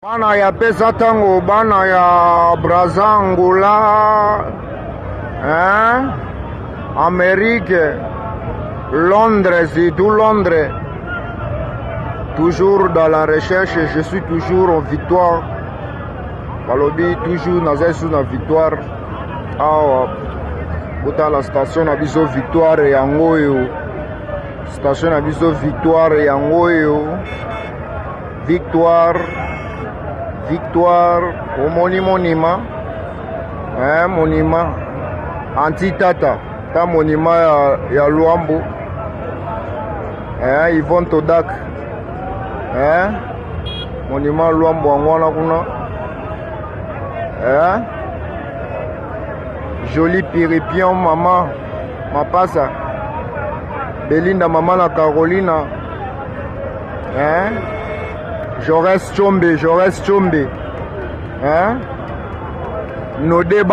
Bana ya pesa tango, bana ya Brazza, Angola, hein? Amérique, Londres, surtout Londres. Toujours dans la recherche, je suis toujours en victoire. Balobi toujours naza sous na victoire. Awa botala station na biso victoire yango oyo. Station na biso victoire yango oyo. Victoire, victoire, omoni monima, eh, monima anti tata ta monima ya Luambo, eh, Yvonne Todak, eh, monima Luambo yango wana kuna, eh, joli piripion mama mapasa Belinda mama na Carolina, hein? Jaurès Chombe, Jaurès Chombe, hein? Node.